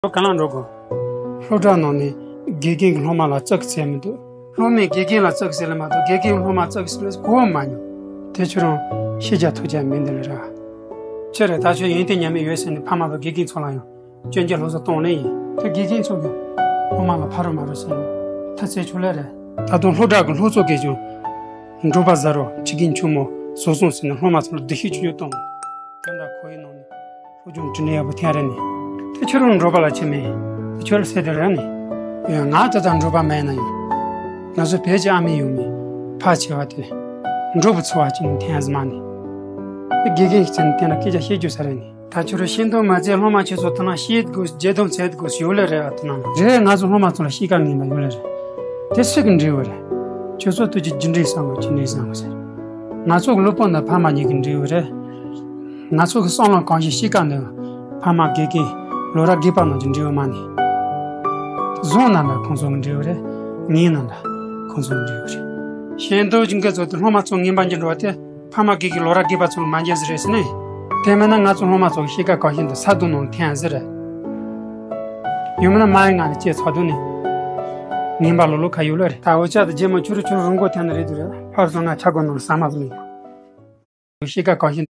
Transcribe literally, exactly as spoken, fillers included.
ག་ལ་འགྲོ་དགོས། སློབ་གྲྭ་ནང་ནས་དགེ་རྒན་གྱིས་སློབ་མ་ལ་ཙག་ཟེར་མི་འདུག་སློབ་མས་དགེ་རྒན་ལ་ཙག་ཟེར་ལེ་མ་གཏོགས་དགེ་རྒན་སློབ་མ་ཙག་ཟེར་ལེ་གོ་བ་མ་མྱོང་། དེ་ཁྱོད་རང་ཤེས་རྒྱ་ཐོས་རྒྱ་མེད་འདི་ལ་ར། ཁྱོད་རེད་ད་ཁྱོད་ཡོན་ཏན་མཉམ་མེད་ཡོད་ཟེར་ནས་ཕ་མ་དང་དགེ་རྒན་ཚོ་ལ་ཡང་སྐྱོན་བརྗོད་སློབ་གསོ་གཏོང་ནི་ཡིན། ད་དགེ་རྒན་ཚོ་གིས་སློབ་མ་ལ་ཕ་རོལ་མ་རོལ་ཟེར་ནས་ཐ་ཚད་ཆུ་ལེ་རེད། ད་དུང་སློབ་གྲྭ་གི་སློབ་གཙོ་གིས་ཀྱང་འབྲོག་པ་བཟའ་རོགས་ཁྱི་རྒན་ཆུང་མོ་བཟོ་སོང་ཟེར་ནས་སློབ་མ་ཚོ་ལ་སྡུག་ཤུགས་ཆུང་ཆུང་གཏོང་། དེ་འདྲ་ཁོ་ཡི་ནང་ནས་སློབ་སྦྱོང་འབྲི་ནི་ཡག་པོ་ཐེངས་རེ་ནས་དེ་ཁྱོད་རང་འབྲོག་པ་ལ་ཁྱེད་མེད་དེ་ཁྱོད་ལ་ཟེར་དེ་རེ་ནས་ཡོད། ང་ད་ལྟ་འབྲོག་པ་མེད་ན་ཡིན། ང་ཚོ་བོད་ཀྱི་ཨ་མའི་ཡུལ་མི་ཕ་ཆེ་བ་དེ་འབྲོག་པ་འཚོ་བ་ཅིག་ནས་ཐེངས་ཟིན་མ་ནས་དེ་དགེ་རྒན་ཞིག་ཚན་དེ་འདྲ་སྐད་ཆ་བཤད་རྒྱུ་ས་རེ་ནས། ད་ཁྱོད་རང་ཤེས་འདོད་མ་བྱས་སློབ་མ་ཁྱེད་ཚོ་དེ་ན་ཤེས་དགོས་བརྗེད་དོན་བྱེད་དགོས་ཡོད་ལེ་རེད་བ། དེ་ན་རེད། ང་ཚོ་སློབ་མ་ཚོ་ལ་གཤིས་ཀ་ངན་པ་ཡོད་ལེ་རེད། དེ་སུ་གིས་འབྲི་བ་རེད། ཁྱོད་ཚོ་དུས་ཀྱི་རྒྱུ་འབྲས་བསམ་བློ་རྒྱུ་འབྲས་བསམ་བློ་ཟེར། ང་ཚོ་གི་སློབ་དཔོན་དང་ཕ་མ་གཉིས་ཀྱིས་འབྲི་བ་རེད། ང་ཚོ་གི་བསམ་བློ་གང་ཞིག་གཤིས་ཀ་འདི་ཕ་མ་དགེ་རྒན་ལོ་རབས་རྒས་པ་རྣམས་ཀྱིས་འབྲི་བ་མ་ནི། བཟང་ན་འདྲ་ཁོང་ཚོ་གིས་འབྲི་བ་རེད། ངན་ན་འདྲ་ཁོང་ཚོ་གིས་འབྲི་བ་རེད། ཤེས་འདོད་ཀྱི་འགན་ཚོ་དེ་སློབ་མ་ཚོ་ངན་པ་འགྱུར་འགྲོ་བ་དེ། ཕ་མ་དགེ་རྒན་ལོ་རབས་རྒས་པ་ཚོ་ལ་མ་འཇལ་ཟེར་རེད་ཟེར་ནས། དེ་མིན་ན་ང་ཚོ་སློབ་མ་ཚོ་གི་གཤིས་ཀ་གང་ཞིག་འདི་ས་རྡོ་ནང་ཐེན་ཟེར་རེད། ཡང་མིན་ན་མ་ཡི་ང་ལ་སྐྱེས་ཚ་རྡོ་ནས་ངན་པ་ལོ་ལོ་ཁ་ཡོད་ལ་རེད། ད་འུ་ཅག་དང་རྗེས་མ་ཆུ་རུ་ཆུ་རུ་རུང་གོ་ཐེན་ན་རེད་དུ་རེད། ཕར་སོང་ན་ཆ་གོ་ནང་ས་མ་ཚོ་ཡིན། གཤིས་ཀ་གང་ཞིག